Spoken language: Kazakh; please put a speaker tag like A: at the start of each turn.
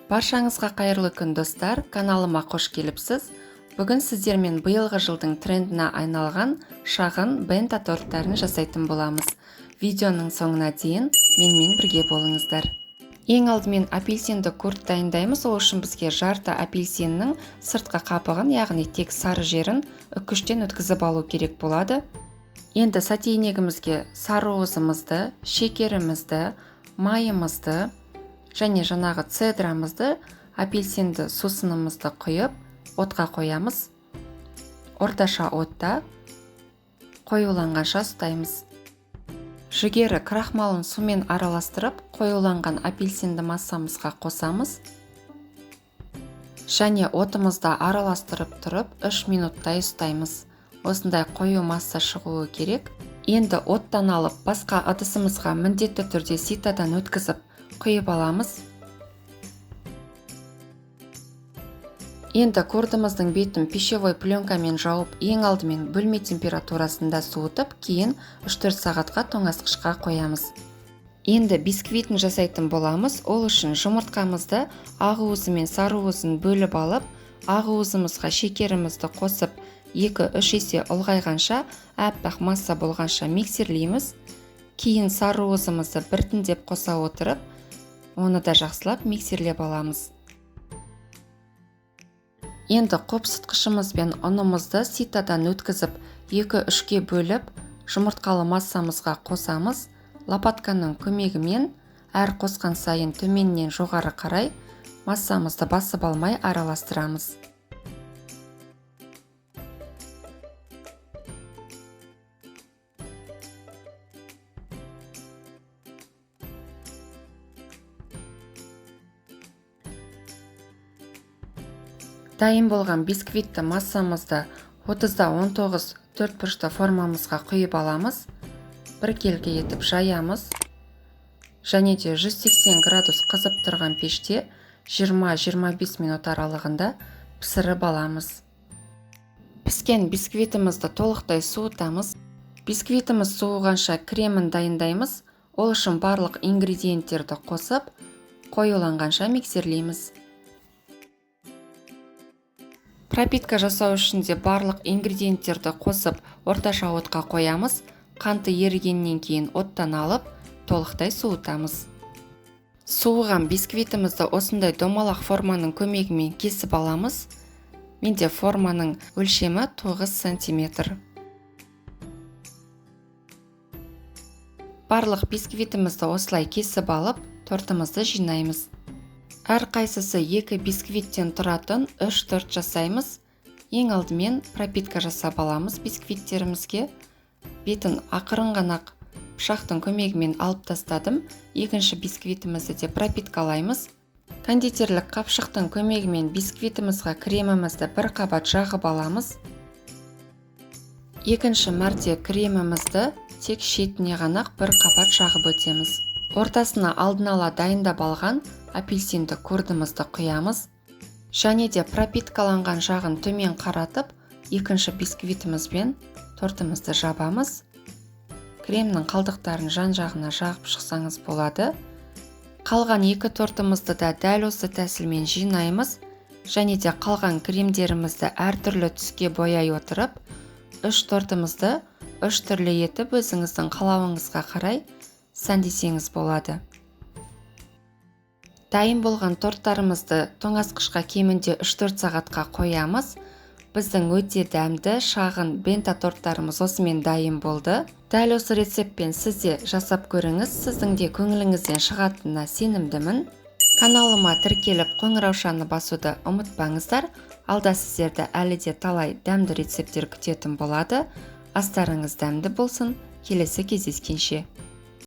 A: Баршаңызға қайырлы күн, достар! Каналыма қош келіпсіз. Бүгін сіздермен биылғы жылдың трендіне айналған шағын бенто торттарын жасайтын боламыз. Видеоның соңына дейін менімен бірге болыңыздар. Ең алдымен апельсинді курт дайындаймыз. Ол үшін бізге жарты апельсиннің сыртқы қабығын, яғни тек сары жерін үккіштен өткізіп алу керек болады. Енді сотейнегімізге сары уызымызды, шекерімізді, майымызды және жаңағы цедрамызды, апельсинді сусынымызды құйып, отқа қоямыз. Орташа отта қоюланғанша ұстаймыз. Жүгері крахмалын сумен араластырып, қоюланған апельсинді массамызға қосамыз. Және отымызда араластырып тұрып, 3 минуттай ұстаймыз. Осындай қою масса шығуы керек. Енді оттан алып, басқа ыдысымызға міндетті түрде ситадан өткізіп, құйып аламыз. Енді курдымыздың бетін пищевой пленкамен жауып, ең алдымен бөлме температурасында суытып, кейін 3-4 сағатқа тоңазытқышқа қоямыз. Енді бисквитін жасайтын боламыз. Ол үшін жұмыртқамызды ақ уызы мен сары уызын бөліп алып, ақ уызымызға шекерімізді қосып, 2-3 есе ұлғайғанша, аппақ масса болғанша миксерлейміз. Кейін сары уызымызды біртіндеп қоса отырып, оны да жақсылап миксерлеп аламыз. Енді қопсытқышымыз бен ұнымызды ситадан өткізіп, 2-3-ке бөліп, жұмыртқалы массамызға қосамыз. Лопатканың көмегімен әр қосқан сайын төменнен жоғары қарай массамызды басып алмай араластырамыз. Дайын болған бисквитті массамызды 30-да 19 төрт бұрышты формамызға құйып аламыз. Біркелкі етіп жаямыз. Және де 180 градус қызып тұрған пеште 20-25 минут аралығында пісіріп аламыз. Піскен бисквитімізді толықтай суытамыз. Бисквитіміз суығанша кремін дайындаймыз. Ол үшін барлық ингредиенттерді қосып, қоюланғанша миксерлейміз. Пропитка жасау үшін де барлық ингредиенттерді қосып, орташа отқа қоямыз. Қанты ерігеннен кейін оттан алып, толықтай суытамыз. Суыған бисквитімізді осындай домалақ форманың көмегімен кесіп аламыз. Менде форманың өлшемі 9 сантиметр. Барлық бисквитімізді осылай кесіп алып, тортымызды жинаймыз. Әрқайсысы 2 бисквиттен тұратын 3 торт жасаймыз. Ең алдымен пропитка жасап аламыз бисквиттерімізге. Бетін ақырын ғана пышақтың көмегімен алып тастадым. Екінші бисквитімізді де пропиткалаймыз. Кондитерлік қапшықтың көмегімен бисквитімізға кремімізді бір қабат жағып аламыз. Екінші мәрте кремімізді тек шетіне ғана бір қабат жағып өтеміз. Ортасына алдын ала дайындап алған апельсинді курдымызды құямыз. Және де пропиткаланған жағын төмен қаратып, екінші бисквитімізбен тортымызды жабамыз. Кремнің қалдықтарын жан-жағына жағып шықсаңыз болады. Қалған екі тортымызды да дәл осы тәсілмен жинаймыз. Және де қалған кремдерімізді әртүрлі түске бояй отырып, 3 тортымызды 3 түрлі етіп өзіңіздің қалауыңызға қарай сәндесеңіз болады. Дайын болған торттарымызды тоңазытқышқа кемінде 3-4 сағатқа қоямыз. Біздің өте дәмді шағын бенто торттарымыз осымен дайын болды. Дәл осы рецептпен сіз де жасап көріңіз, сіздің де көңіліңізден шығатынына сенімдімін. Каналыма тіркеліп қоңыраушаны басуды ұмытпаңыздар. Алда сіздерді әлі де талай дәмді рецепттер күтетін болады. Астарыңыз дәмді болсын. Келесі кездескенше.